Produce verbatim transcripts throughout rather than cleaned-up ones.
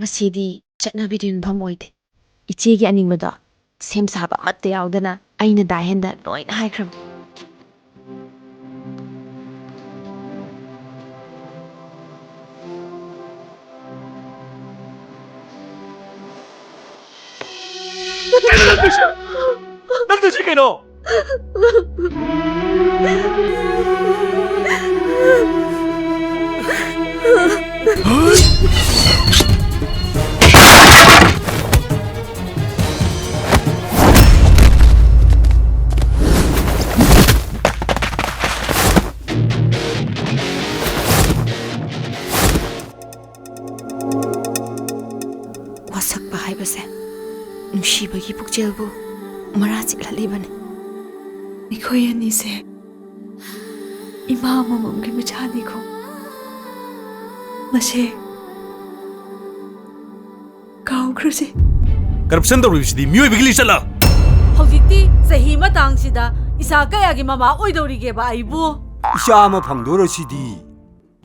ꯃꯁꯤꯗꯤ ꯆꯠꯅꯕꯤꯗ ꯌꯨꯝꯐꯝ ꯑꯣꯏꯗꯦ꯫ ꯏꯆꯦꯒꯤ ꯑꯅꯤꯡꯕꯗꯣ ꯁꯦꯝ ꯁꯥꯕ ꯑꯃꯠꯇ ꯌꯥꯎꯗꯅ ꯑꯩꯅ ꯗꯥ ꯍꯦꯟꯗ ꯂꯣꯏꯅ ꯍꯥꯏꯈ꯭ꯔꯕꯅꯤ꯫ ꯅꯪ ꯇꯧꯁꯤ ꯀꯩꯅꯣ? ꯋꯥꯁꯛꯄ ꯍꯥꯏꯕꯁꯦ ꯅꯨꯡꯁꯤꯕꯒꯤ ꯄꯨꯛꯆꯦꯜꯕꯨ ꯃꯔꯥ ꯆꯤꯠꯍꯜꯂꯤꯕꯅꯤ꯫ ꯑꯩꯈꯣꯏ ꯑꯅꯤꯁꯦ ꯏꯃꯥ ꯑꯃꯃꯝꯒꯤ ꯃꯆꯥꯅꯤꯀꯣ꯫ ꯃꯁꯦ ꯀꯥꯎꯈ꯭ꯔꯁꯤ꯫ ꯀꯔꯞꯁꯟ ꯇꯧꯔꯤꯕꯁꯤꯗꯤ ꯃꯤꯑꯣꯏꯕꯒꯤ ꯂꯤꯆꯠꯂ? ꯍꯧꯖꯤꯛꯇꯤ ꯆꯍꯤ ꯃꯇꯥꯡꯁꯤꯗ ꯏꯆꯥ ꯀꯌꯥꯒꯤ ꯃꯃꯥ ꯑꯣꯏꯗꯧꯔꯤꯒꯦꯕ ꯑꯩꯕꯨ? ꯏꯆꯥ ꯑꯃ ꯐꯪꯗꯣꯔꯁꯤꯗꯤ꯫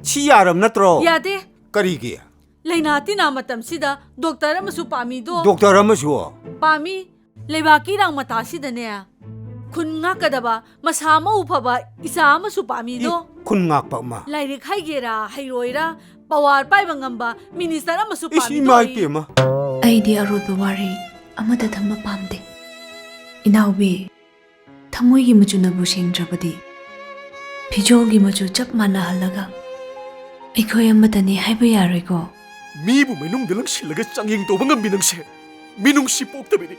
ꯁꯤ ꯌꯥꯔꯝ ꯅꯠꯇ꯭ꯔꯣ? ꯌꯥꯗꯦ꯫ ꯀꯔꯤꯒꯤ? ꯂꯩꯅꯥ ꯇꯤꯟꯅꯥ ꯃꯇꯝꯁꯤꯗ ꯗꯣꯛꯇꯔ ꯑꯃꯁꯨ ꯄꯥꯝꯃꯤꯗꯣ꯫ ꯗꯣꯛꯇꯔ ꯑꯃꯁꯨ? ꯄꯥꯝꯃꯤ꯫ ꯂꯩꯕꯥꯛꯀꯤ ꯏꯔꯥꯡ ꯃꯇꯥꯁꯤꯗꯅꯦ ꯈꯨꯟ ꯉꯥꯛꯀꯗꯕ ꯃꯁꯥ ꯃꯎ ꯐꯕ ꯏꯆꯥ ꯑꯃꯁꯨ ꯄꯥꯝꯃꯤꯗꯣ꯫ ꯏ, ꯈꯨꯟ ꯉꯥꯛꯄ ꯑꯃ? ꯂꯥꯏꯔꯤꯛ ꯍꯩꯒꯦꯔꯥ ꯍꯩꯔꯣꯏꯔꯥ ꯄꯋꯥꯔ ꯄꯥꯏꯕ ꯉꯝꯕ ꯃꯤꯅꯤꯁꯇꯔ ꯑꯃꯁꯨ ꯏꯁ, ꯄꯥꯝꯃꯤꯗꯣ ꯏꯃꯥ ꯑꯩ꯫ ꯏꯄꯦꯝꯃ꯫ ꯑꯩꯗꯤ ꯑꯔꯣꯠꯄ ꯋꯥꯔꯤ ꯑꯃꯠꯇ ꯊꯝꯕ ꯄꯥꯝꯗꯦ꯫ ꯏꯅꯥꯎꯕꯤ, ꯊꯃꯣꯏꯒꯤ ꯃꯆꯨꯅꯕꯨ ꯁꯦꯡꯗ꯭ꯔꯕꯗꯤ ꯐꯤꯖꯣꯜꯒꯤ ꯃꯆꯨ ꯆꯞ ꯃꯥꯟꯅꯍꯜꯂꯒ ꯑꯩꯈꯣꯏ ꯑꯃꯠꯇꯅꯤ ꯍꯥꯏꯕ ꯌꯥꯔꯣꯏꯀꯣ? ꯃꯤꯕꯨ ꯃꯅꯨꯡꯗ ꯂꯪꯁꯤꯜꯂꯒ ꯆꯥꯡꯌꯦꯡ ꯇꯧꯕ ꯉꯝꯕꯤ ꯅꯪꯁꯦ ꯃꯤꯅꯨꯡꯁꯤ ꯄꯣꯛꯇꯕꯤꯅꯤ꯫